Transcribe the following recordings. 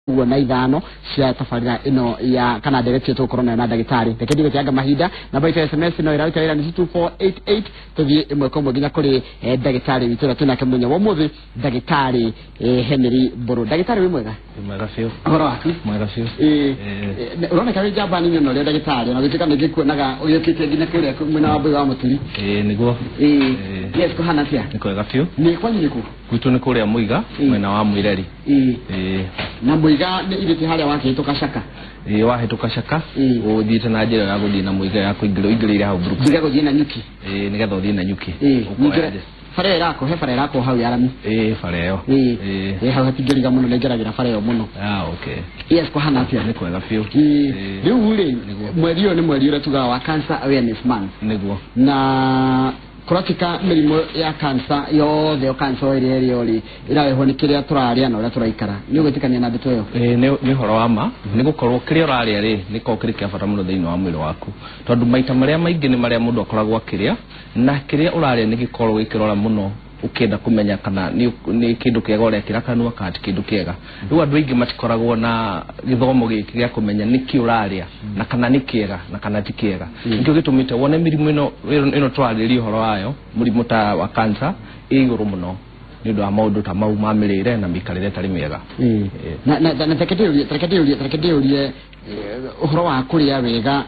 Ũguo na ithano cia tabarĩra ĩno ya kana ndereti ĩyo tũgũkorwo nayo na ndagĩtarĩ. Reke ndigũteanga mahinda, namba itũ ya SMS no ĩraruta wĩra nĩ 2488. Tũthiĩ ĩmwe kwa ĩmwe nginya kũrĩ ndagĩtarĩ witũ ũrĩa twĩnake mũthenya wa ũmũthĩ, ndagĩtarĩ Henry Mbũrũ. Ndagĩtarĩ, wĩ mwega? Mwega biũ. Ũhoro waku? Mwega biũ. Ĩĩ. Ũroneka wĩ njamba nini mũno ũrĩa ndagĩtarĩ, ona gũtuĩka nĩ ngĩkuonaga ũgĩũkĩte nginya kũrĩa mwena wa Mbũi wa Mũturi. Ĩĩ, nĩguo. Ĩĩ. Yes, kũhana atĩa? Nĩ kwega biũ. Nĩ kwanyu nĩ kũ? Gwitũ nĩ kũrĩa Mũiga, mwena wa Mwireri. Ĩĩ. Na Mũiga nĩ irĩti harĩa wakĩhĩtũka Caka? Ĩĩ, wahĩtũka Caka, ũthiĩte na njĩra ya gũthiĩ na Mũiga ya kũingĩra, ũingĩrĩire hau Brooks. Nginya gũthiĩ na Nyuki? Ĩĩ, nĩgetha ũthiĩ na Nyuki. Ũkoya njĩra. Bara ĩyo ĩrakwo, he bara ĩrakwo hau ya rami. Ĩĩ, bara ĩyo. Ĩĩ. Ĩĩ, hau hatingĩriga mũno, nĩ ngeragĩra bara ĩyo mũno. Ah, okay. Yes, kũhana atĩa? Nĩ kwega biũ. Ĩĩ. Rĩu rĩ, mweri ũyũ nĩ mweri ũrĩa tugaga wa Cancer Awareness Month. Nĩguo. Na kũratika mĩrimũ ya cancer yothe, o cancer ĩrĩa ĩrĩ rĩ, ĩrarehwo nĩ kĩrĩa tũrarĩa na ũrĩa tũraikara. Nĩ ũgwĩtĩkania na ndeto ĩyo? Ĩĩ, nĩ ũhoro wa ma, nĩ gũkorwo kĩrĩa ũrarĩa rĩ, nĩ korwo kĩrĩ kĩa bata mũno thĩinĩ wa mwĩrĩ waku, tondũ maita marĩa maingĩ nĩ marĩa mũndũ akoragwo akĩrĩa, na kĩrĩa ũrarĩa nĩ gĩkoragwo gĩkĩrora mũno ũkĩenda kũmenya kana nĩ kĩndũ kĩega ũrekĩra kanua kana ti kĩndũ kĩega. Rĩu andũ aingĩ matikoragwo na gĩthomo gĩkĩ gĩa kũmenya nĩkĩ ũrarĩa na kana nĩ kĩega na kana ti kĩega. Nĩkĩo gĩtũmĩte wone mĩrimũ ĩno tũrarĩrĩria ũhoro wayo, mũrimũ ta wa cancer, ĩ igũrũ mũno nĩ ũndũ wa maũndũ ta mau ma mĩrĩre na mĩikarĩre ĩtarĩ mĩega. Na reke ndĩũrie ũhoro wa kũrĩa wega,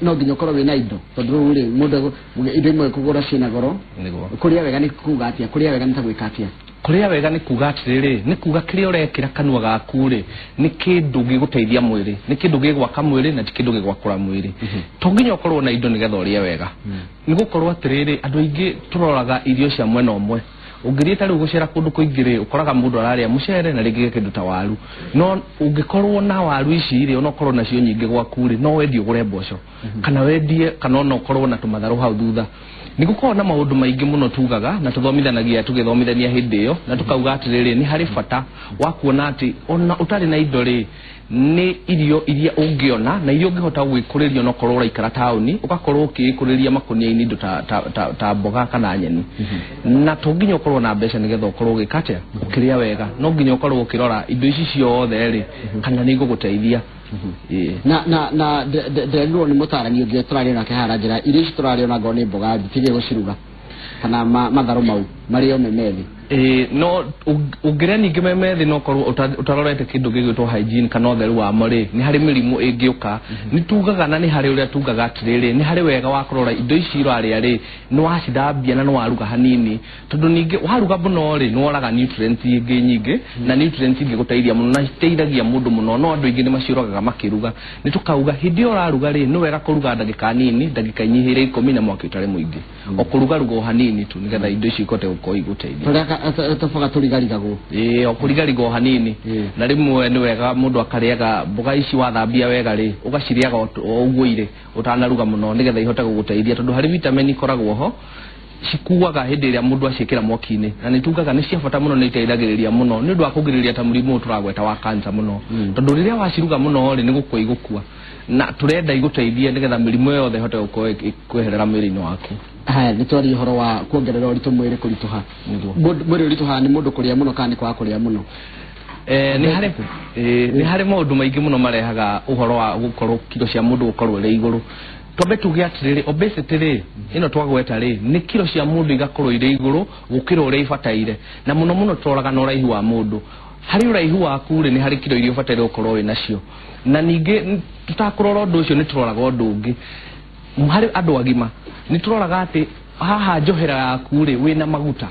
no nginya ũkorwo wĩna indo? Tondũ rĩu rĩ, mũndũ indo imwe kũgũra ciĩna goro. Nĩguo. Kũrĩa wega nĩ kuga atĩa? Kũrĩa wega nĩ ta gwĩka atĩa? Kũrĩa wega nĩ kuga atĩrĩrĩ, nĩ kuga kĩrĩa ũrekĩra kanua gaku rĩ, nĩ kĩndũ gĩgũteithia mwĩrĩ, nĩ kĩndũ gĩgwaka mwĩrĩ na ti kĩndũ gĩgwakũra mwĩrĩ. To nginya ũkorwo na indo nĩgetha ũrĩe wega. Nĩ gũkorwo atĩrĩrĩ, andũ aingĩ tũroraga irio cia mwena ũmwe. Ũngĩthiĩ ta rĩu gũcera kũndũ kũingĩ rĩ, ũkoraga mũndũ ararĩa mũcere na rĩngĩ kĩndũ ta waru. No ũngĩkorwo na waru ici rĩ, onokorwo nacio nyingĩ gwaku rĩ, no wendie ũgũre mboco kana wendie, kana ona ũkorwo na tũmatharũ hau thutha. Nĩ gũkoragwo na maũndũ maingĩ mũno tugaga na tũthomithanagia, tũgĩthomithania hĩndĩ ĩyo, na tũkauga atĩrĩrĩ, nĩ harĩ bata wa kuona atĩ ona ũtarĩ na indo rĩ, nĩ irio iria ũngĩona na iria ũngĩhota gwĩkũrĩria, onokorwo ũraikara taũni, ũgakorwo ũkĩĩkũrĩria makũnia-inĩ indo ta mboga kana nyeni. Na to nginya ũkorwo na mbeca nĩgetha ũkorwo ũgĩka atĩa, ũkĩrĩa wega. No nginya ũkorwo ũkĩrora indo ici ciothe rĩ, kana nĩ igũgũteithia. Ĩĩ. Na nderirwo nĩ mũtarani ũngĩ tũraria nake haha na njĩra, irio ici tũrarĩa ona ngorwo nĩ mboga, nditige gũciruga kana matharũ mau marĩo me methĩ. Ĩĩ, no ũngĩrĩa ningĩ me methĩ no ũkorwo ũtarorete kĩndũ gĩgwĩtwo hygiene kana ũtheru wamo rĩ, nĩ harĩ mĩrimũ ĩngĩũka. Nĩ tugaga na nĩ harĩ ũrĩa tugaga atĩrĩrĩ, nĩ harĩ wega wa kũrora indo ici ũrarĩa rĩ, nĩ wacithambia na nĩ waruga hanini, tondũ ningĩ waruga mũno rĩ, nĩ woraga nutrients ingĩ nyingĩ na nutrients ingĩgũteithia mũno na citeithagia mũndũ mũno, no andũ aingĩ nĩ maciũragaga makĩruga. Nĩ tũkauga hĩndĩ ĩyo ũraruga rĩ, nĩ wega kũruga ndagĩka nini, ndagĩka inyihĩire 10, na mwaki ũtarĩ mũingĩ, o kũrugaruga o hanini tu, nĩgetha indo ici ihote gũkorwo igũteithia. Tũrĩa tũboga tũrigarigagwo. Ĩĩ, o kũrigariga o hanini. Na rĩmwe nĩ wega mũndũ akarĩaga mboga ici wathambia wega rĩ, ũgacirĩaga o ũguo irĩ ũtanaruga mũno, nĩgetha ihote gũgũteithia, tondũ harĩ vitamin ikoragwo ho cikuaga hĩndĩ ĩrĩa mũndũ aciĩkĩra mwaki-inĩ. Na nĩ tugaga nĩ cia bata mũno, nĩ iteithagĩrĩria mũno nĩ ũndũ wa kũgirĩrĩria ta mũrimũ ũyũ tũragweta wa cancer mũno, tondũ rĩrĩa waciruga mũno rĩ, nĩ gũkua igũkua, na tũrenda igũteithie nĩgetha mĩrimũ yothe ĩhote gũkorwo ĩkweherera mwĩrĩ-inĩ waku. Haya, nĩ twaria ũhoro wa kuongerera ũritũ mwĩrĩ, kũritũha. Nĩguo. Mwĩrĩ ũritũhaga nĩ mũndũ kũrĩa mũno kana nĩ kwaga kũrĩa mũno? Nĩ harĩ maũndũ maingĩ mũno marehaga ũhoro wa gũkorwo kiro cia mũndũ gũkorwo ĩrĩ igũrũ. Twambe tuge atĩrĩrĩ, obesity rĩ, ĩno twagweta rĩ, nĩ kiro cia mũndũ igakorwo irĩ igũrũ gũkĩra ũrĩa ibataire. Na mũno mũno tũroraga na ũraihu wa mũndũ. Harĩ ũraihu waku rĩ, nĩ harĩ kiro iria ũbataire gũkorwo wĩ nacio. Na ningĩ tũtakũrora ũndũ ũcio, nĩ tũroraga ũndũ ũngĩ harĩ andũ agima. Nĩ tũroraga atĩ haha njohera yaku rĩ, wĩna maguta.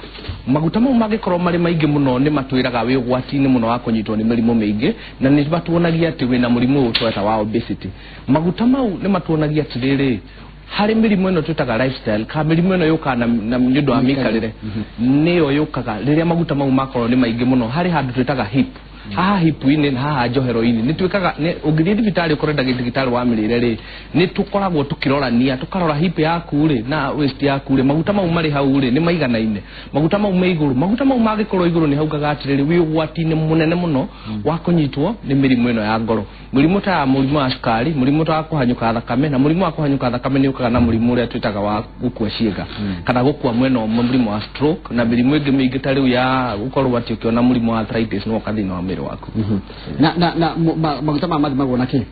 Maguta mau mangĩkorwo marĩ maingĩ mũno, nĩ matwĩraga wĩ ũgwati-inĩ mũno wa kũnyitwo nĩ mĩrimũ mĩingĩ, na nĩ matuonagia atĩ wĩna mũrimũ ũyũ tweta wa obesity. Maguta mau nĩ matuonagia atĩrĩrĩ, harĩ mĩrimũ ĩno twĩtaga lifestyle, ka mĩrimũ ĩno yũkaga na nĩ ũndũ wa mĩikarĩre, nĩyo yũkaga rĩrĩa maguta mau makorwo nĩ maingĩ mũno harĩ handũ twĩtaga hip, haha hip-inĩ na haha njohero-inĩ. Nĩ twĩkaga ũngĩthiĩ thibitarĩ ũkore ndagĩtarĩ wa mĩrĩre rĩ, nĩ tũkoragwo tũkĩrorania, tũkarora hip yaku rĩ na waist yaku rĩ, maguta mau marĩ hau rĩ, nĩ maiganaine, maguta mau me igũrũ. Maguta mau mangĩkorwo igũrũ, nĩ haugaga atĩrĩrĩ, wĩ ũgwati-inĩ mũnene mũno wa kũnyitwo nĩ mĩrimũ ĩno ya ngoro, mũrimũ ta mũrimũ wa cukari, mũrimũ ta wa kũhanyũka thakame. Na mũrimũ wa kũhanyũka thakame nĩ ũkaga na mũrimũ ũrĩa twĩtaga wa gũkua ciĩga kana gũkua mwena ũmwe, mũrimũ wa stroke, na mĩrimũ ĩngĩ mĩingĩ ta rĩu ya gũkorwo atĩ ũkĩona mũrimũ wa arthritis no ũka thĩinĩ wa mwĩrĩ. mwĩrĩ waku. Na maguta maya mathimagwo na kĩ?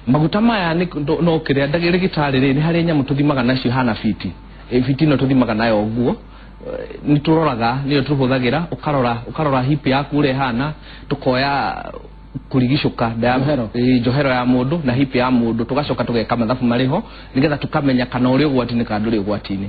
Maguta maya nĩ no kĩrĩa ndagĩtarĩ rĩ, nĩ harĩ nyamũ tũthimaga nacio hana fiti. Fiti ĩno tũthimaga nayo ũguo, nĩ tũroraga, nĩyo tũhũthagĩra, ũkarora hip yaku ũrĩa ĩhana, tũkoya kurigicũka njohero ya mũndũ na hip ya mũndũ, tũgacoka tũgeka mathabu marĩ ho nĩgetha tũkamenya kana ũrĩ ũgwati-inĩ kana ndũrĩ ũgwati-inĩ.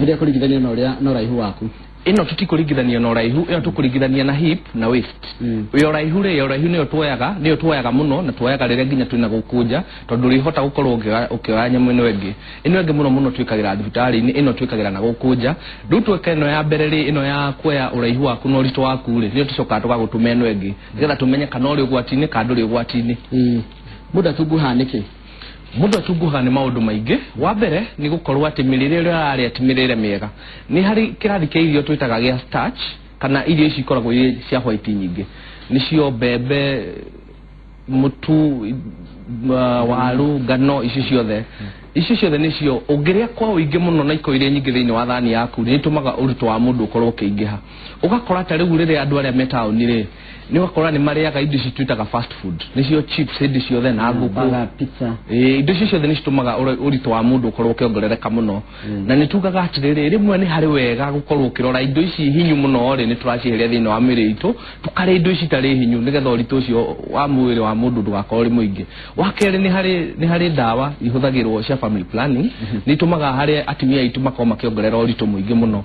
Ũrĩa kũringithania na ũrĩa na ũraihu waku? Ĩno tũtikũringithania na ũraihu, ĩno tũkũringithania na hip na waist. Ya ũraihu rĩ, ya ũraihu nĩyo tuoyaga mũno, na tuoyaga rĩrĩa nginya twĩna gũkũ nja, tondũ ndũrĩhota gũkorwo ũkĩoya nyamũ ĩno ĩngĩ. Ĩno ĩngĩ mũno mũno twĩkagĩra thibitarĩ-inĩ, ĩno twĩkagĩra na gũkũ nja. Rĩu tweka ĩno ya mbere rĩ, ĩno ya kuoya ũraihu waku na ũritũ waku rĩ, nĩyo tũcokaga tũgagũtũma ĩno ĩngĩ nĩgetha tũmenye kana ũrĩ ũgwati-inĩ kana ndũrĩ ũgwati-inĩ. Mũndũ atunguhaga nĩkĩ? Mũndũ atunguhaga nĩ maũndũ maingĩ. Wa mbere nĩ gũkorwo atĩ mĩrĩre ĩrĩa ararĩa ti mĩrĩre mĩega. Nĩ harĩ kĩrathi kĩa irio twĩtaga gĩa starch, kana irio ici ikoragwo irĩ cia white nyingĩ, nĩcio mbembe, mũtu, waru, ngano, icio ciothe. Icio ciothe nĩcio ũngĩrĩa kwa ũingĩ mũno na ikorwo irĩ nyingĩ thĩinĩ wa thani yaku, nĩ itũmaga ũritũ wa mũndũ ũkorwo ũkĩingĩha. Ũgakora ta rĩu rĩrĩa andũ arĩa me taũni rĩ, nĩ ũgakora nĩ marĩaga indo ici twĩtaga fast food, nĩcio chips hĩndĩ ciothe na ngũkũ, indo icio ciothe nĩ citũmaga ũritũ wa mũndũ ũkorwo ũkĩongerereka mũno. Na nĩ tugaga atĩrĩrĩ, rĩmwe nĩ harĩ wega gũkorwo ũkĩrora indo ici hinyu mũno rĩ, nĩ tũracieheria thĩinĩ wa mĩrĩ itũ, tũkarĩa indo ici itarĩ hinyu nĩgetha ũritũ ũcio wa mwĩrĩ wa mũndũ ndũgakorwo ũrĩ mũingĩ. Wa kerĩ nĩ harĩ ndawa ihũthagĩrwo cia family planning, nĩ itũmaga harĩ atumia aitũ makorwo makĩongerera ũritũ mũingĩ mũno.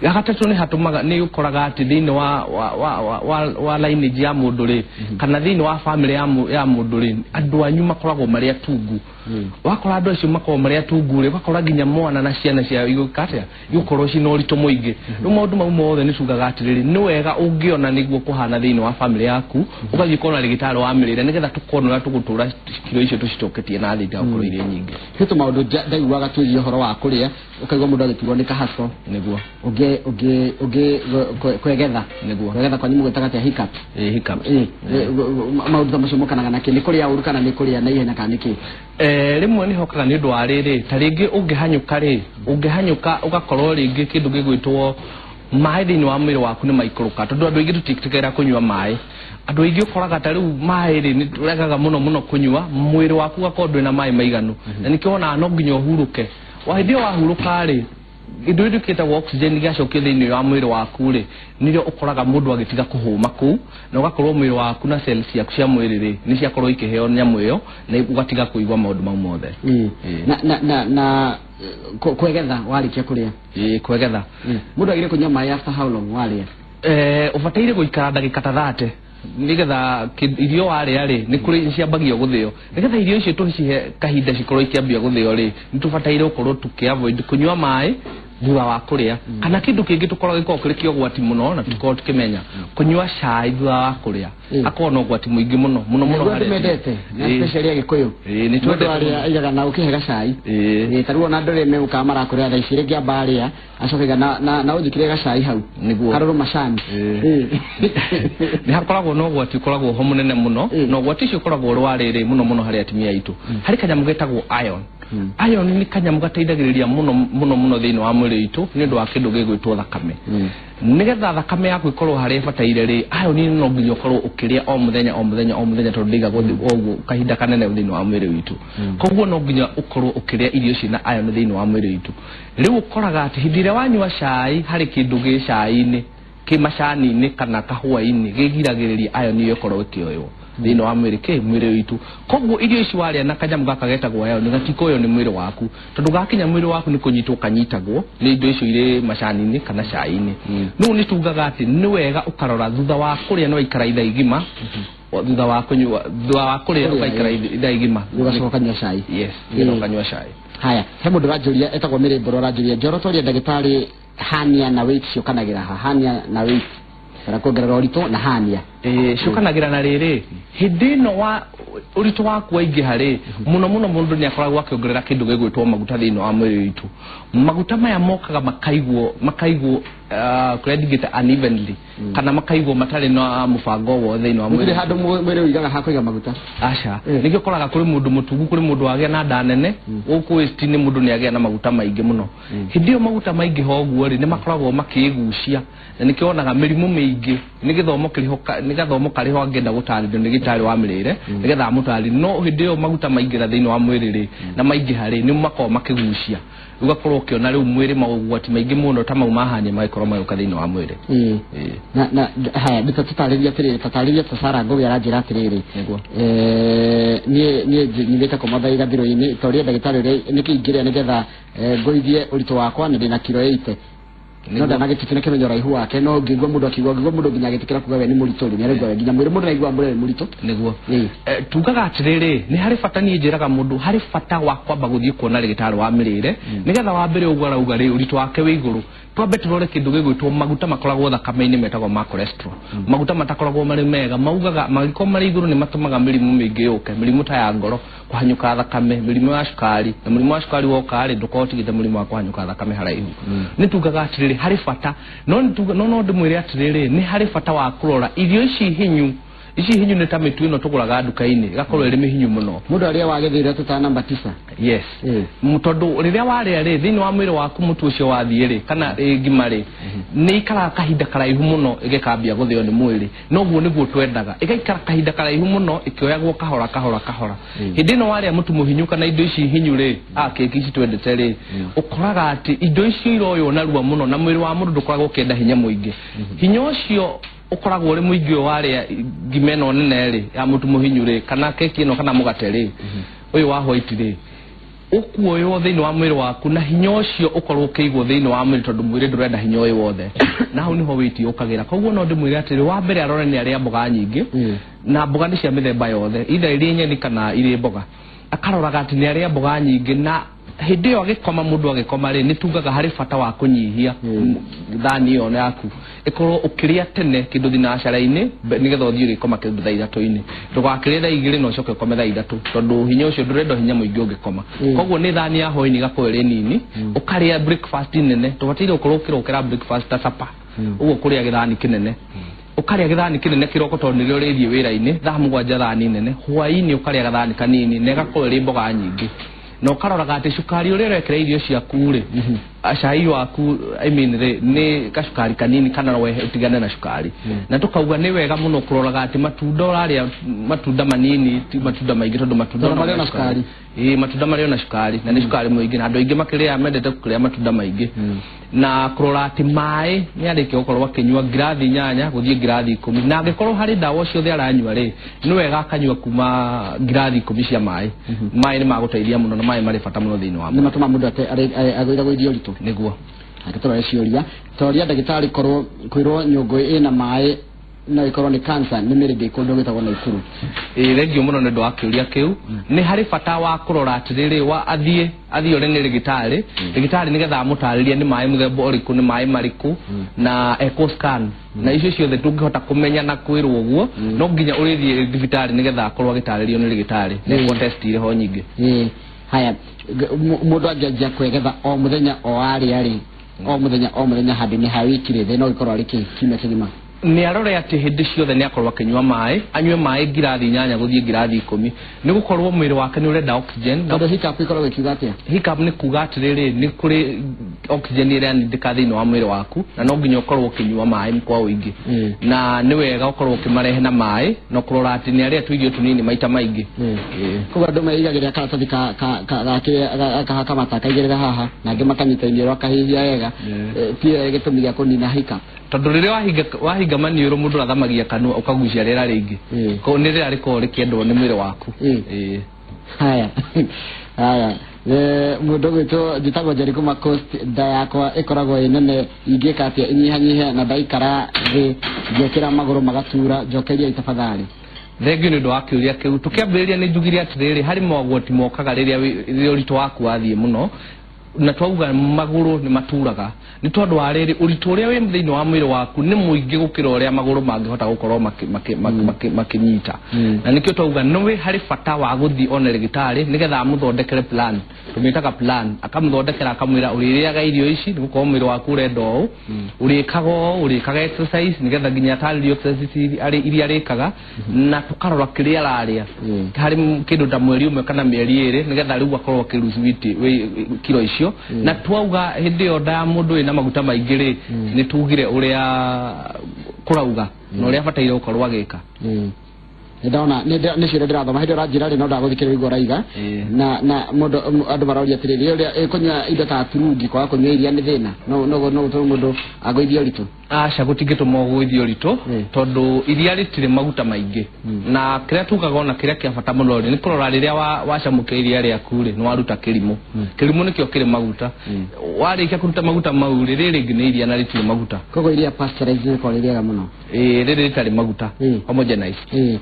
Ya gatatũ nĩ hatũmaga, nĩ ũkoraga atĩ thĩinĩ wa lineage ya mũndũ rĩ, kana thĩinĩ wa family ya mũndũ rĩ, andũ anyu makoragwo marĩ atungu. Wakora andũ acio makoragwo marĩ atungu rĩ, ũgakora nginya mwana na ciana ciao igũka atĩa, igũkorwo ciĩna ũritũ mũingĩ. Rĩu maũndũ mau mothe nĩ tugaga atĩrĩrĩ, nĩ wega ũngĩona nĩguo kũhana thĩinĩ wa family yaku, ũgathiĩ ũkona ndagĩtarĩ wa mĩrĩre nĩgetha tũkona ũrĩa tũgũtũra kiro icio tũcitoketie na thĩ itigakorwo irĩ nyingĩ. He tũmaũndũ ndaiguaga twĩgiĩ ũhoro wa kũrĩa, ũkaigua mũndũ agĩturwo nĩ kahaco. Nĩguo. Ũngĩ kwegetha. Nĩguo. Kwegetha kwanyu mũgwĩtaga atĩa? Hiccups? Ĩĩ, hiccups. Maũndũ ta macio mokanaga na kĩ? Nĩ kũrĩa ũru kana nĩ kũrĩa na ihenya kana nĩ kĩ? Rĩmwe nĩ hokaga nĩ ũndũ wa rĩrĩ, ta rĩngĩ ũngĩhanyũka rĩ, ũngĩhanyũka ũgakorwo rĩngĩ kĩndũ gĩgwĩtwo maĩ thĩinĩ wa mwĩrĩ waku nĩ maikũrũka, tondũ andũ aingĩ tũtiĩtĩkagĩra kũnyua maĩ. Andũ aingĩ ũkoraga ta rĩu maĩ rĩ, nĩ tũregaga mũno mũno kũnyua, mwĩrĩ waku ũgakorwo ndwĩna maĩ maiganu. Na nĩkĩo wonaga no nginya ũhurũke. Hĩndĩ ĩyo wahurũka rĩ, kĩndũ gĩkĩ gĩtagwo oxygen gĩacokio thĩinĩ wa mwĩrĩ waku rĩ, nĩrĩo ũkoraga mũndũ agĩtiga kũhũma kũu, na ũgakorwo mwĩrĩ waku na cells ciaku cia mwĩrĩ rĩ, nĩ ciakorwo ikĩheo nyamũ ĩyo, na ũgatiga kũigua maũndũ mau mothe. Na kwegetha warĩkia kũrĩa? Ĩĩ, kwegetha. Mũndũ agĩrĩire kũnyua maĩ after how long warĩa? Ũbataire gũikara ndagĩka ta 30 nĩgetha irio warĩa rĩ, nĩ kũrĩ ciambagio gũthĩo. Nĩgetha irio icio tũcihe kahinda cikorwo ikĩambia gũthĩo rĩ, nĩ tũbataire gũkorwo tũkĩ avoid kũnyua maĩ thutha wa kũrĩa, kana kĩndũ kĩngĩ tũkoragwo gĩkoragwo kĩrĩ kĩa ũgwati mũno na tũkoragwo tũkĩmenya, kũnyua cai thutha wa kũrĩa akoragwo na ũgwati mũingĩ mũno mũno mũno. Nĩguo andũ mendete, na especially Agĩkũyũ. Ĩĩ, nĩ Mũndũ twendete arĩa aigaga na ũkĩhe gacai. Ĩĩ. Ta rĩu ona andũ arĩa megũkaga marakũrĩa thaa ici, rĩngĩ amba arĩa acoke aiga na ũnjĩkĩre gacai hau. Nĩguo. Karũrũ macani. Nĩ hakoragwo na ũgwati ũkoragwo ho mũnene mũno, na ũgwati ũcio ũkoragwo ũrĩ wa rĩrĩ mũno mũno harĩ atumia aitũ. Harĩ kanyamũ getagwo iron. Iron nĩ kanyamũ gateithagĩrĩria mũno mũno mũno thĩinĩ wa mwĩrĩ witũ nĩ ũndũ wa kĩndũ gĩgwĩtwo thakame. Nĩgetha thakame yaku ĩkorwo harĩa ĩbataire rĩ, iron no nginya ũkorwo ũkĩrĩa o mũthenya o mũthenya o mũthenya, tondũ ndĩigagwo ũguo kahinda kanene thĩinĩ wa mwĩrĩ witũ. Koguo no nginya ũkorwo ũkĩrĩa irio ciĩna iron thĩinĩ wa mwĩrĩ witũ. Rĩu ũkoraga atĩ hĩndĩ ĩrĩa wanyua cai, harĩ kĩndũ gĩ cai-inĩ, kĩ macani-inĩ kana kahũa-inĩ gĩgiragĩrĩria iron ĩyo ĩkorwo ĩkĩoywo thĩinĩ wa mwĩrĩ kĩ mwĩrĩ witũ. Koguo irio ici warĩa na kanyamũ gaka getagwo iron gatikoywo nĩ mwĩrĩ waku, tondũ gakinya mwĩrĩ waku nĩ kũnyitwo kanyitagwo nĩ indo icio irĩ macani-inĩ kana cai-inĩ. Rĩu nĩ tugaga atĩ nĩ wega ũkarora thutha wa kũrĩa no ikara ithaa igima, thutha wa kũnyua, thutha wa kũrĩa ũgaikara ithaa igima, Ũgacoka ũkanyua cai. Yes, nĩgetha ũkanyua cai. Haya, he mũndũ ũranjũria etagwo Mĩrĩmbũrũ, ũranjũria njoro twaria ndagĩtarĩ, hernia na weight ciũkanagĩra ha? Hernia na weight kana kuongerera ũritũ na hernia? Ĩĩ, ciũkanagĩra na rĩrĩ, hĩndĩ ĩno wa ũritũ waku waingĩha rĩ, mũno mũno mũndũ nĩ akoragwo akĩongerera kĩndũ gĩgwĩtwo maguta thĩinĩ wa mwĩrĩ witũ. Maguta maya mokaga makaigwo kũrĩa ndingĩta unevenly, kana makaigwo matarĩ na mũbango wothe thĩinĩ wa Gũtirĩ mwĩrĩ. Handũ mwĩrĩ ũigaga ha kũiga maguta. Aca, nĩkĩo ũkoraga kũrĩ mũndũ mũtungu, kũrĩ mũndũ wagĩa na nda nene gũkũ waist-inĩ, mũndũ nĩ agĩa na maguta maingĩ mũno. Hĩndĩ ĩyo maguta maingĩha ũguo rĩ, nĩ makoragwo makĩĩgucia, na nĩkĩo wonaga mĩrimũ mĩingĩ. Nĩ gĩthomo kĩrĩho nĩ gathomo karĩho angĩenda gũtarĩrio nĩ gĩtarĩ wa mĩrĩre nĩgetha amũtarĩrie. No hĩndĩ ĩyo maguta maingĩra thĩinĩ wa mwĩrĩ rĩ, na maingĩha rĩ, nĩ makoragwo makĩgucia, ũgakorwo ũkĩona rĩu mwĩrĩ maũgwati maingĩ mũno ta mau mahanye magĩkorwo magĩũka thĩinĩ wa mwĩrĩ. Ĩĩ. Na haya, nĩ tũtarĩrie atĩrĩrĩ, tatarĩria ta Sara Ngũgĩ aranjĩra atĩrĩrĩ, Nĩguo. Niĩ nyumĩte kũmatha igathĩro-inĩ, toria ndagĩtarĩ ũrĩa nĩkĩ ingĩrĩa nĩgetha ngũithie ũritũ wakwa, na ndĩna kiro 80 no ndanagĩtuti na kĩmenya ũraihu wake. No ngĩigua mũndũ akiuga, ngĩigua mũndũ nginya agĩtĩkĩra kuga we nĩ mũritũ rĩ, nĩaraigua we nginya mwĩrĩ mũndũ araigua mwĩrĩ nĩ mũritũ. Nĩguo. Ĩĩ. Tugaga atĩrĩrĩ, nĩ harĩ bata, niĩ njĩraga mũndũ harĩ bata wa kwamba gũthiĩ kuona rĩgĩtarĩ wa mĩrĩre, nĩgetha wa mbere ũguo arauga rĩ, ũritũ wake wĩ igũrũ, twambe tũrore kĩndũ gĩgwĩtwo maguta makoragwo thakame-inĩ metagwo ma cholesterol. Maguta matakoragwo marĩ mega, maugaga mangĩkorwo marĩ igũrũ nĩ matũmaga mĩrimũ mĩingĩ yũke, mĩrimũ ta ya ngoro, kũhanyũka thakame, mĩrimũ ya cukari. Na mũrimũ wa cukari woka rĩ, ndũkorwo ũtigĩte mũrimũ wa kũhanyũka thakame haraihu. Nĩ tugaga atĩrĩrĩ, harĩ bata, no no ndĩmwĩre atĩrĩrĩ, nĩ harĩ bata wa kũrora irio ici hinyu. Ici hinyu nĩ ta mĩtu ĩno tũgũraga nduka-inĩ, ĩgakorwo ĩrĩ mĩhinyu mũno. Mũndũ arĩa wagĩthĩire tũta namba 9. Yes. Tondũ rĩrĩa warĩa rĩ, thĩinĩ wa mwĩrĩ waku mũtu ũcio wathiĩ rĩ, kana ngima rĩ, nĩ ikaraga kahinda karaihu mũno ĩgĩkambia gũthĩo nĩ mwĩrĩ. Noguo nĩguo twendaga ĩgaikara kahinda karaihu mũno ĩkĩoyagwo kahora kahora kahora. Hĩndĩ ĩno warĩa mũtu mũhinyu kana indo ici hinyu rĩ, a keki ici twendete rĩ, ũkoraga atĩ indo icio iroywo narua mũno, na mwĩrĩ wa mũndũ ndũkoragwo ũkĩenda hinya mũingĩ. Hinya ũcio ũkoragwo ũrĩ mũingĩ ũyũ warĩa ngima ĩno nene rĩ, ya mũtu mũhinyu rĩ, kana keki ĩno, kana mũgate rĩ, ũyũ wa white rĩ, ũkuoywo thĩinĩ wa mwĩrĩ waku, na hinya ũcio ũkorwo ũkĩigwo thĩinĩ wa mwĩrĩ, tondũ mwĩrĩ ndũrenda hinya ũyũ wothe, na hau nĩho wĩiti ũkagĩra. Koguo no ndĩmwĩre atĩrĩ, wa mbere arore nĩ arĩa mboga nyingĩ, na mboga nĩ cia mĩthemba yothe, either irĩ nyeni kana irĩ mboga. Akaroraga atĩ nĩ arĩa mboga nyingĩ. Na hĩndĩ ĩyo agĩkoma, mũndũ agĩkoma rĩ, nĩ tugaga harĩ bata wa kũnyihia thani ĩyo yaku, ĩkorwo ũkĩrĩa tene kĩndũ thinacara-inĩ, nĩgetha ũthiĩ ũgĩkoma kĩndũ thaa 3-inĩ. Ndũgakĩrĩe thaa 2 na ũcoke ũkome thaa 3, tondũ hinya ũcio ndũrenda hinya mũingĩ ũngĩkoma. Koguo nĩ thani ya hwaĩ-inĩ ĩgakorwo ĩrĩ nini, ũkarĩa breakfast nene. Tũbataire gũkorwo ũkĩrokera breakfast ta sapa ũguo, kũrĩa gĩthani kĩnene, ũkarĩa gĩthani kĩnene kĩroko tondũ nĩrĩo ũrĩthiĩ wĩra-inĩ thaa 7, thani nene. Hwaĩ-inĩ ũkarĩa gathani kanini na ĩgakorwo ĩrĩ mboga nyingĩ, na ũkaroraga atĩ cukari ũrĩa ũrekĩra irio ciaku rĩ, cai waku, I mean rĩ, nĩ gacukari kanini kana we ũtigane na cukari. Na tũkauga nĩ wega mũno kũroraga atĩ matunda ũrarĩa matunda manini, ti matunda maingĩ, tondũ matunda Tondũ marĩ ona cukari. Ĩĩ, matunda marĩ ona cukari, na nĩ cukari mũingĩ, na andũ aingĩ makĩrĩa mendete kũrĩa matunda maingĩ. Na kũrora atĩ maĩ nĩ arĩkia gũkorwo akĩnyua ngirathi 8 gũthiĩ ngirathi 10, na angĩkorwo harĩ ndawa ciothe aranyua rĩ, nĩ wega akanyua kuma ngirathi 10 cia maĩ. Maĩ nĩ magũteithia mũno, na maĩ marĩ bata mũno thĩinĩ wa Nĩ mwĩrĩ. Matũma mũndũ agũithagũithia ũritũ. Nĩguo. Angĩtũrore ciũria, toria ndagĩtarĩ, korwo kwĩrwo nyũngũ ĩna maĩ no ĩkorwo nĩ cancer, nĩ mĩrĩ ndĩ kũndũ gwĩtagwo Naikuru. Ĩĩ, thengio mũno nĩ ũndũ wa kĩũria kĩu. Nĩ harĩ bata wa kũrora atĩrĩrĩ, wa athiĩ ore nĩ rĩgĩtarĩ nĩgetha amũtarĩrie nĩ maĩ mũthemba ũrĩkũ, nĩ maĩ marĩkũ, na ekwo scan na icio ciothe. Ndũngĩhota kũmenya na kwĩrwo ũguo, no nginya ũrĩthiĩ thibitarĩ nĩgetha akorwo agĩtarĩrio nĩ rĩgĩtarĩ na ekwo test irĩ ho nyingĩ. Ĩĩ, haya, mũndũ angĩanjia kwegetha o mũthenya o arĩa rĩ, o mũthenya o mũthenya handũ-inĩ ha wiki rĩ, thĩna ũgĩkorwo arĩ kĩ kiumia kĩgima? Nĩ arore atĩ hĩndĩ ciothe nĩ akorwo akĩnyua maĩ, anyue maĩ ngirathi 8 gũthiĩ ngirathi 10, nĩ gũkorwo mwĩrĩ wake nĩ ũrenda oxygen na Tondũ hiccup ĩkoragwo ĩkiuga atĩa? Hiccup nĩ kuga atĩrĩrĩ, nĩ kũrĩ oxygen ĩrĩa nindĩka thĩinĩ wa mwĩrĩ waku, na no nginya ũkorwo ũkĩnyua maĩ kwa ũingĩ. Na nĩ wega ũkorwo ũkĩmarehe na maĩ, na kũrora atĩ nĩ arĩa tũirio tũnini maita maingĩ. Ĩĩ. Koguo andũ meigagĩrĩra karatathi ka ka ka ga kĩrĩa gakahaka mata akaigĩrĩra haha, na angĩ makanyita iniũrũ akahihia wega. Ti gĩtũmi gĩa kũnina hiccup? Tondũ rĩrĩa wahinga maniũrũ, mũndũ athamagia kanua ũkagucia rĩera rĩingĩ. Koguo nĩ rĩera rĩkoragwo rĩkĩendwo nĩ mwĩrĩ waku. Ĩĩ. Haya haya, mũndũ gwĩtwo njĩtagwo Njeri kuma Coast, nda yakwa ĩkoragwo ĩ nene, ingĩka atĩa ĩnyihanyihe, na ndaikara thĩ ngekĩra magũrũ magatura, njokeria tafadhali. Thengio nĩ ũndũ wa kĩũria kĩu. Tũkĩambĩrĩria nĩ njugire atĩrĩrĩ, harĩ mogwati mokaga rĩrĩa rĩrĩa ũritũ waku wathiĩ mũno, na twauga magũrũ nĩ maturaga nĩ tondũ wa rĩrĩ, ũritũ ũrĩa wĩ thĩinĩ wa mwĩrĩ waku nĩ mũingĩ gũkĩra ũrĩa magũrũ mangĩhota gũkorwo makĩnyita. Na nĩkĩo twauga nĩ wĩ harĩ bata wa gũthiĩ one rĩgĩtarĩ nĩgetha amũthondekere plan. Tũmĩtaga plan, akamũthondekera akamwĩra ũrĩrĩaga irio ici nĩ gũkorwo mwĩrĩ waku ũrenda ũũ, ũrĩkaga ũũ, ũrĩkaga exercise nĩgetha nginya atarĩrio exercise iria arĩkaga, na tũkarora kĩrĩa ararĩa harĩ kĩndũ ta mweri ũmwe kana mĩeri 2 nĩgetha rĩu akorwo akĩ lose weight kiro icio. Na twauga hĩndĩ ĩyo nda ya mũndũ ĩna maguta maingĩ rĩ, nĩ tugire ũrĩa kũrauga na ũrĩa abataire gũkorwo agĩka. Ndona nĩ ciũria ndĩrathoma hĩndĩ ũranjĩra rĩ no ndagũthikĩrĩria ũguo ũraiga. Na mũndũ andũ maroria atĩrĩrĩ, ũrĩa kũnyua indo ta turungi kwaga kũnyua iria nĩ thĩna, no no no gũtũma mũndũ agũithie ũritũ? Aca, gũtingĩtũma ũgũithie ũritũ, tondũ iria rĩtirĩ maguta maingĩ. Na kĩrĩa tugaga ona kĩrĩa kĩa bata mũno rĩ, nĩ kũrora rĩrĩa wacamũkia iria rĩaku rĩ, nĩ waruta kĩrimũ. Kĩrimũ nĩkĩo kĩrĩ maguta. Warĩkia kũruta maguta mau rĩ, rĩrĩ rĩngĩ nĩ iria na rĩtirĩ maguta. Koguo iria pasteurized nĩ rĩ rĩega mũno. Ĩĩ, rĩrĩ rĩtarĩ maguta, homogenized.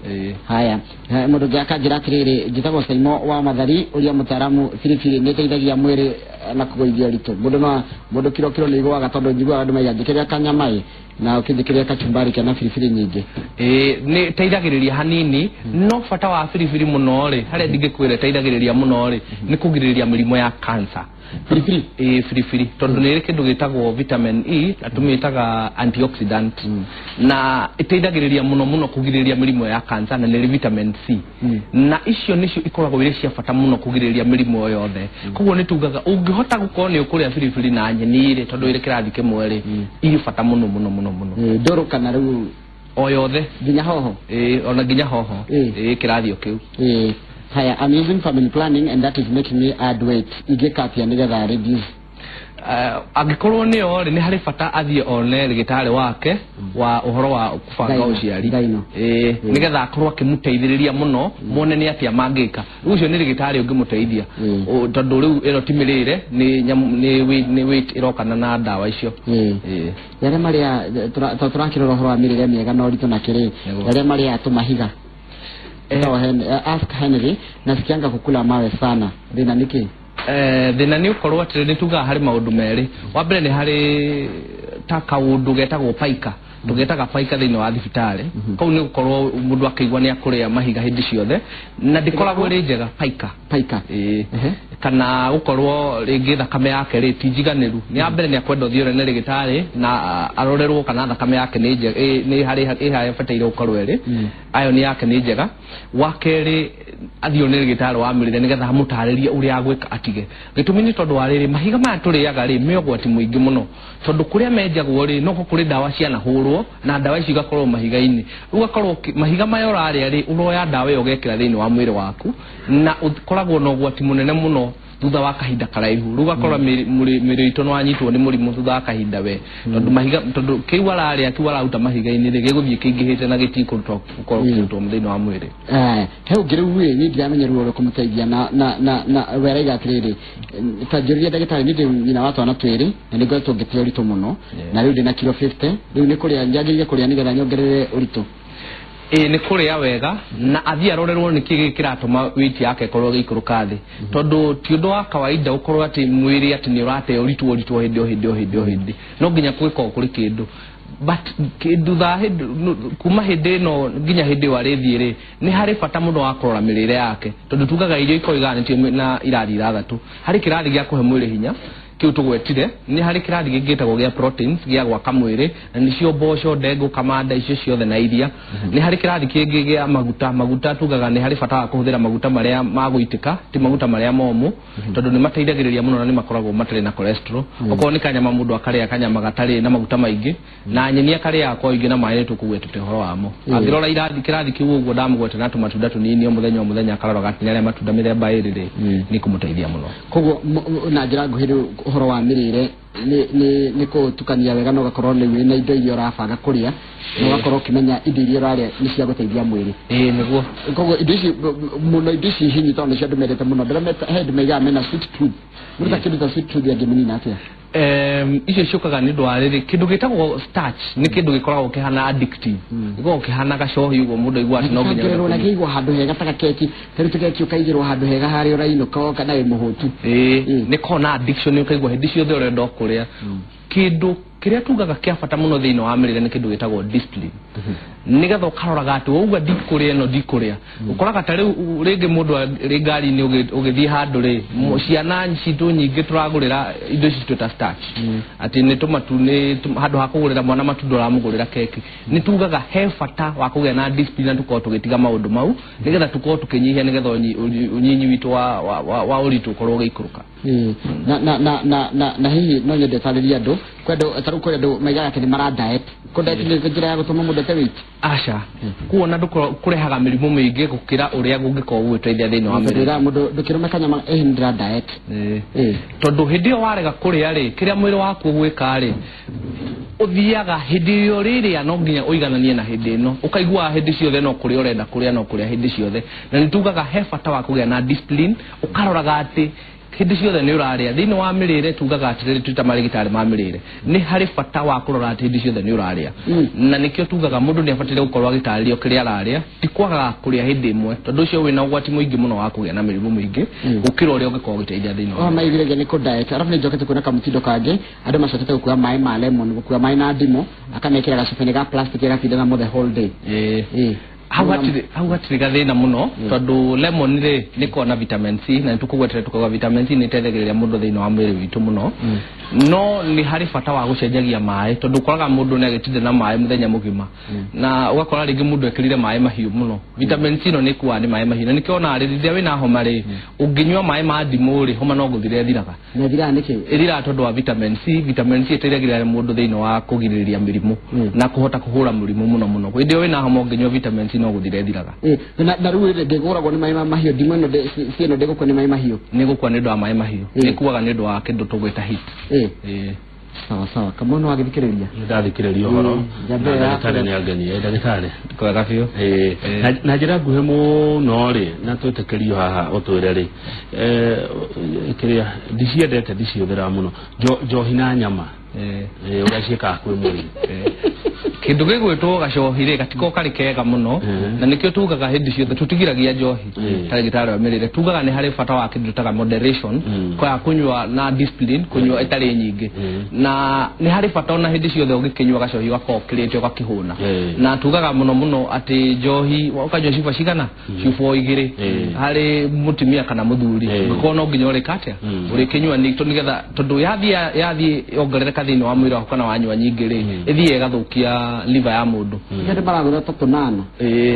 Haya, mũndũ ũngĩ akanjĩra atĩrĩrĩ, njĩtagwo Saimo wa Mathari, ũrĩa mũtaaramu, biribiri nĩ ĩteithagia mwĩrĩ na kũgũithia ũritũ? Mũndũ no mũndũ kiro kiro nĩ igũaga, tondũ njiguaga andũ maiga njĩkĩrĩa kanyama ĩ na ũkĩnjĩkĩrĩa kachumbari kena biribiri nyingĩ. Ĩĩ, nĩ ĩteithagĩrĩria hanini, no bata wa biribiri mũno rĩ, harĩa ndingĩkwĩra ĩteithagĩrĩria mũno rĩ, nĩ kũgirĩrĩria mĩrimũ ya cancer. Biribiri? Ĩĩ, biribiri, tondũ nĩ ĩrĩ kĩndũ gĩtagwo vitamin E na tũmĩtaga antioxidant, na ĩteithagĩrĩria mũno mũno kũgirĩrĩria mĩrimũ ya cancer, na nĩ ĩrĩ vitamin C, na icio nĩcio ikoragwo irĩ cia bata mũno kũgirĩrĩria mĩrimũ yothe. Koguo nĩ tugaga ũngĩhota gũkorwo nĩ ũkũrĩa biribiri na nyeni rĩ, tondũ ĩrĩ kĩrathi kĩmwe rĩ, irĩ bata mũno mũno mũno mũno. Ndũrũ kana rĩu o yothe? Nginya hoho? Ĩĩ, ona nginya hoho. Ĩĩ, kĩrathi o kĩu. Ĩĩ. Haya, I'm using family planning and that is making me add weight. Ingĩka atĩa nĩgetha reduce? Angĩkorwo nĩyo rĩ, nĩ harĩ bata athiĩ one rĩgĩtarĩ wake wa ũhoro wa kũbanga ũciari. Ĩĩ, nĩgetha akorwo akĩmũteithĩrĩria mũno mone nĩ atĩa mangĩka. Rĩu ũcio nĩ rĩgĩtarĩ ũngĩmũteithia, tondũ rĩu ĩno ti mĩrĩre, nĩ weight ĩrokana na ndawa icio. Ĩĩ, arĩa marĩa tũrakĩrora ũhoro wa mĩrĩre mĩega na ũritũ na kĩrĩ, arĩa marĩa tũmahiga. Ask Henry, nasikianga kukula mawe sana, thĩna nĩ kĩ? Thĩna nĩ ũkorwo atĩrĩ, nĩ tugaga harĩ maũndũ merĩ. Wa mbere nĩ harĩ ta kaũndũ getagwo paika, tũgetaga paika thĩinĩ wa thibitarĩ. Kau nĩ gũkorwo mũndũ akĩigua nĩ akũrĩa mahiga hĩndĩ ciothe, na ndĩkoragwo ĩrĩ njega. Paika. Paika. Ĩĩ, kana gũkorwo rĩngĩ thakame yake rĩ ti njiganĩru. Nĩ ya mbere nĩ akwenda ũthiĩ ũrene rĩgĩtarĩ na arorerwo kana thakame yake nĩ njega, nĩ harĩ ĩ harĩa ĩbataire gũkorwo ĩrĩ, iron yake nĩ njega. Wa kerĩ athiĩ one rĩgĩtarĩ wa mĩrĩre nĩgetha amũtarĩrie ũrĩa agwĩka atige. Gĩtũmi nĩ tondũ wa rĩrĩ, mahiga maya tũrĩaga rĩ, me ũgwati mũingĩ mũno, tondũ kũrĩa menjagwo rĩ, noko kũrĩ ndawa cianahũrwo, na ndawa ici igakorwo mahiga-inĩ. Rĩu ũgakorwo mahiga maya ũrarĩa rĩ, ũroya ndawa ĩyo ũgekĩra thĩinĩ wa mwĩrĩ waku, na ũkoragwo na ũgwati mũnene mũno thutha wa kahinda karaihu. Rĩu ũgakora mĩrĩ itũ nĩ wanyitwo nĩ mũrimũ thutha wa kahinda we, tondũ mahiga, tondũ kĩu ararĩa, kĩu araruta mahiga-inĩ rĩ, gĩgũthiĩ kĩingĩhĩte na gĩtikũrutwo gũkorwo kĩrutwo thĩinĩ wa mwĩrĩ. He ũngĩ rĩu ĩ, niĩ ndiramenya ruo rũkũmũteithia na weraiga atĩrĩrĩ, ta njũrĩria ndagĩtarĩ, niĩ ndĩ nyina wa twana twĩrĩ na nĩ ngoretwo ngĩte ũritũ mũno, na rĩu ndĩna kiro 50. Rĩu nĩ kũrĩa njagĩrĩire kũrĩa nĩgetha nyongerere ũritũ? Ĩĩ, nĩ kũrĩa wega na athiĩ arorerwo nĩ kĩ kĩratũma weight yake ĩkorwo ĩgĩikũrũka thĩ, tondũ ti ũndũ wa kawaida ũkorwo atĩ mwĩrĩ atĩ nĩ ũrate ũritũ ũritũ o hĩndĩ o hĩndĩ o hĩndĩ o hĩndĩ. No nginya gwĩkorwo kũrĩ kĩndũ, but thutha kuma hĩndĩ ĩno nginya hĩndĩ ĩyo arĩthiĩ rĩ, nĩ harĩ bata mũno wa kũrora mĩrĩre yake, tondũ tugaga irio ikorwo igayanĩtio na irathi ithathatũ. Harĩ kĩrathi gĩa kũhe mwĩrĩ hinya, kĩu tũgwetire. Nĩ harĩ kĩrathi gĩngĩ gĩtagwo gĩa proteins, gĩa gwaka mwĩrĩ, na nĩcio mboco, ndengũ, kamanda, icio ciothe na iria. Nĩ harĩ kĩrathi kĩngĩ gĩa maguta. Maguta tugaga nĩ harĩ bata wa kũhũthĩra maguta marĩa ma gũitĩka, ti maguta marĩa momũ, tondũ nĩ mateithagĩrĩria mũno na nĩ makoragwo matarĩ na cholesterol. Okorwo nĩ kanyama, mũndũ akarĩa kanyama gatarĩ na maguta maingĩ, na nyeni akarĩa kwa ũingĩ, na maĩ nĩ tũkũgwetete ũhoro wamo. Angĩrora irathi kĩrathi kĩu ũguo ndamũgwete na tũmatunda tũnini o mũthenya o mũthenya, akarora atĩ nĩ arĩa matunda mĩthemba ĩrĩ rĩ, nĩ kũmũteithia mũno. Koguo na njĩra nguhĩ rĩu ũhoro wa mĩrĩre nĩ kũtukania wega, na ũgakorwo rĩu wĩna indo iria ũrabanga kũrĩa, na ũgakorwo ũkĩmenya indo iria ũrarĩa nĩ cia gũteithia mwĩrĩ. Ĩĩ, nĩguo. Koguo indo ici mũno, indo ici hinyi, tondũ nĩcio andũ mendete mũno. Ndĩrameta he andũ maigaga mena sweet tooth. Mũndũ ta kĩndũ ta sweet tooth angĩmĩnina atĩa? Icio ciũkaga nĩ ũndũ wa rĩrĩ, kĩndũ gĩtagwo starch nĩ kĩndũ gĩkoragwo kĩhana addictive, gĩkoragwo kĩhana gacohi ũguo, mũndũ aigua atĩ no nginya Gĩkongererwo na kĩigwo handũ hega ta gakeki, ta rĩu tũkeki ũkaigĩrwo handũ hega harĩa ũrainũka woka na wĩ mũhũtu. Ĩĩ, nĩ kona addiction, ũkaigua hĩndĩ ciothe ũrenda o kũrĩa kĩndũ. Kĩrĩa tugaga kĩa bata mũno thĩinĩ wa mĩrĩre nĩ kĩndũ gĩtagwo discipline. Nĩgetha ũkaroraga atĩ wauga ndikũrĩa ĩno ndikũrĩa. Ũkoraga ta rĩu rĩngĩ mũndũ arĩ ngari-inĩ ũgĩthiĩ handũ rĩ, ciana citũ nyingĩ tũragũrĩra indo ici twĩta starch. Atĩ nĩ tũmatu nĩ handũ ha kũgũrĩra mwana matunda ũramũgũrĩra keki. Nĩ tugaga he bata wa kũgĩa na discipline na tũkorwo tũgĩtiga maũndũ mau nĩgetha tũkorwo tũkĩnyihia nĩgetha ũnyinyi witũ wa ũritũ ũkorwo ũgĩikũrũka. Na hihi no nyende tarĩrie andũ kwĩ andũ ta rĩu kwĩ andũ maigaga atĩ nĩ mara diet. Kũ diet nĩ njĩra ya gũtũma mũndũ ate weight? Aca. Kuona kũrehaga mĩrimũ mĩingĩ gũkĩra ũrĩa gũngĩkorwo gũgĩteithia thĩinĩ wa mĩrĩre. Ndĩra mũndũ ndũkĩrũme kanyama ĩhĩ nĩ ndĩra diet. Tondũ hĩndĩ ĩyo warega kũrĩa rĩ, kĩrĩa mwĩrĩ waku ũgwĩka rĩ, ũthiaga hĩndĩ ĩyo rĩrĩa no nginya ũigananie na hĩndĩ ĩno. Ũkaiguaga hĩndĩ ciothe no kũrĩa ũrenda kũrĩa no kũrĩa hĩndĩ ciothe. Na nĩ tugaga he bata wa kũgĩa na discipline, ũkaroraga atĩ hĩndĩ ciothe nĩ ũrarĩa. Thĩinĩ wa mĩrĩre tugaga atĩrĩrĩ, twĩ ta marĩgĩtarĩ ma mĩrĩre, nĩ harĩ bata wa kũrora atĩ hĩndĩ ciothe nĩ ũrarĩa. Na nĩkĩo tugaga mũndũ nĩ abataire gũkorwo agĩtarĩrio kĩrĩa ararĩa, ti kwagaga kũrĩa hĩndĩ ĩmwe, tondũ ũcio wĩna ũgwati mũingĩ mũno wa kũgĩa na mĩrimũ mĩingĩ gũkĩra ũrĩa ũngĩkorwo ũgĩteithia thĩinĩ wa mĩrĩre. Maigĩrĩria nĩ kũ diet. Arabu nĩ njokete kuona kamũtindo kangĩ, andũ macokete gũkua maĩ ma lemon, gũkua maĩ na ndimũ, akamekĩra gacuba-inĩ ga plastic agatinda namo the whole day. Hau hatirĩ gathĩna mũno tondũ lemon rĩ nĩ ĩkoragwo na vitamin C, na nĩtũkũgwetera tũkauga vitamin C nĩ ĩteithagĩrĩria mũndũ thĩinĩ wa mwĩrĩ witũ mũno. No nĩ harĩ bata wa gũcenjagia maĩ tondũ ũkoraga mũndũ nĩ agĩtinda na maĩ mũthenya mũgima, na ũgakora rĩngĩ mũndũ ekĩrire maĩ mahiũ mũno. Vitamin C ĩno nĩ ĩkuaga nĩ maĩ mahiũ, na nĩkĩo ona rĩrĩa wĩna homa rĩ, ũngĩnyua maĩ ma ndimũ rĩ, homa no gũthira ĩthiraga. Na ĩthiraga nĩkĩ? Ĩthiraga tondũ wa vitamin C. Vitamin C ĩteithagĩrĩria mũndũ thĩinĩ wa kũgirĩrĩria mĩrimũ na kũhota kũhũra mũrimũ mũno mũno. Hĩndĩ ĩyo wĩna homa ũngĩnyua vitamin C no gũthira ĩthiraga. Na rĩu rĩ, ndĩgũragwo nĩ maĩ mahiũ, ndimũ ĩno si ĩno ndĩgũkua nĩ maĩ mahiũ? Nĩ gũkua nĩ ũndũ wa maĩ mahiũ. Nĩ ĩkuaga nĩ ũndũ wa kĩndũ tũgwĩta heat. Sawa sawa. Kamau nĩ wagĩthikĩrĩria? Nĩ ndathikĩrĩria ũhoro. Na ndagĩtarĩ nĩ angenie. Ndagĩtarĩ. Kwega biũ. Na njĩra nguhĩ mũno rĩ, na twĩtĩkĩrio haha ũtwĩre rĩ, kĩrĩa ndiciendete ndicihũthĩraga mũno, njohi na nyama. Ũrĩa ciĩkaga kwĩ mwĩrĩ. Kĩndũ gĩgwĩtwo gacohi rĩ, gatikoragwo karĩ kega mũno, na nĩkĩo tugaga hĩndĩ ciothe tũtigiragia njohi ta ndagĩtarĩ wa mĩrĩre. Tugaga nĩ harĩ bata wa kĩndũ twĩtaga moderation, kwa kũnyua na discipline, kũnyua ĩtarĩ nyingĩ. Na nĩ harĩ bata ona hĩndĩ ciothe ũgĩkĩnyua gacohi ũgakorwo ũkĩrĩte ũgakĩhũna. Na tugaga mũno mũno atĩ njohi ũkanyua cuba cigana? Cuba o igĩrĩ harĩ mũtumia kana mũthuri. Ũgakorwo no nginya ũrĩka atĩa? Ũrĩkĩnyua nĩgetha tondũ yathiĩ yongerereka thĩinĩ wa mwĩrĩ waku kana wanyua nyingĩ rĩ, ĩthiĩ ĩgathũkia liver ya mũndũ. Nĩ maragũra ta tũnana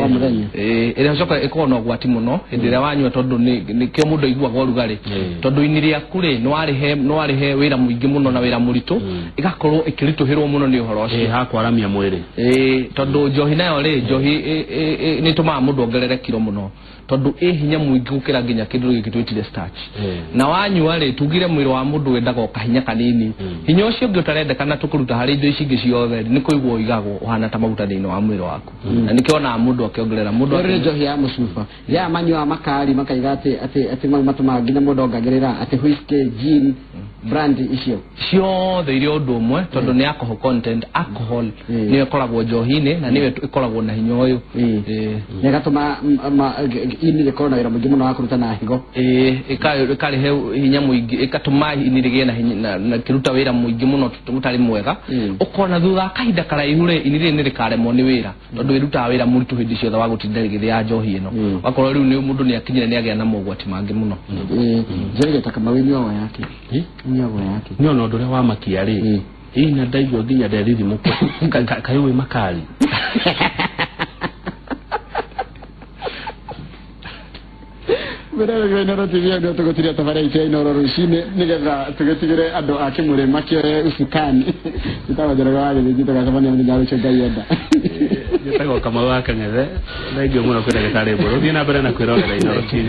wa mũthenya. Ĩrĩa coka ĩkoragwo na ũgwati mũno hĩndĩ ĩrĩa wanyua, tondũ nĩkĩo mũndũ aiguaga ũrugarĩ. Tondũ ini rĩaku rĩ, nĩ warĩhe wĩra mũingĩ mũno na wĩra mũritũ, ĩgakorwo ĩkĩritũhĩrwo mũno nĩ ũhoro ũcio. Hakwaramia mwĩrĩ. Tondũ njohi nayo rĩ, njohi nĩ ĩtũmaga mũndũ ongerere kiro mũno, tondũ ĩ hinya mũingĩ gũkĩra nginya kĩndũ gĩkĩ twĩtire starch. Na wanyua rĩ, tugire mwĩrĩ wa mũndũ wendaga o kahinya kanini. Hinya ũcio ũngĩ ũtarendekana tũkũruta harĩ indo ici ingĩ ciothe, nĩ kũigua ũigagwo ũhana ta maguta thĩinĩ wa mwĩrĩ waku. Na nĩkĩo onaga mũndũ akĩongerera mũndũ Rĩrĩ njohi ya mũcuba. Ya manyuaga makari makaiga atĩ mau matũmaga nginya mũndũ ongagĩrĩra atĩ whisky, gin, brandy icio. Ciothe irĩ ũndũ ũmwe, tondũ nĩ alcohol content. Alcohol nĩyo ĩkoragwo njohi-inĩ na nĩyo ĩkoragwo na hinya ũyũ. Na ĩgatũma ini rĩkorwo na wĩra mũingĩ mũno wa kũruta na higo. Ĩkarehe hinya mũingĩ, ĩgatũma ini rĩgĩe na hinya na kĩruta wĩra mũingĩ mũno ũtarĩ mwega. Ũkona thutha wa kahinda karaihu rĩ, ini rĩrĩ nĩ rĩkaremwo nĩ wĩra, tondũ ĩrutaga wĩra mũritũ hĩndĩ ciothe wa gũtinda rĩgĩthĩa njohi ĩno. Wakorwo rĩu nĩ mũndũ nĩ akinyire nĩ agĩa na mogwati mangĩ mũno. Njĩrĩre ta Kamau ĩnyuagwo yake. Ĩnyuagwo yake. Nĩ ona ũndũ ũrĩa wamakia rĩ, ĩ na ndaigua nginya nderithimũka. Kaĩ wĩ makari. Mbere ya Inooro TV ndio tũgũtiria tabarĩra itũ ya Inooro rũcinĩ nĩgetha tũgĩtigĩre andũ a Kĩmũrĩ makĩoe usukani. Njĩtagwo Njoroge wa Gĩthĩnji, tũgacemania mũthenya wa rũciũ Ngai enda. Njĩtagwo Kamau wa Kang'ethe. Thengiũ mũno kwĩ ndagĩtarĩ Mbũrũ. Thiĩ na mbere na kwĩrorera Inooro TV.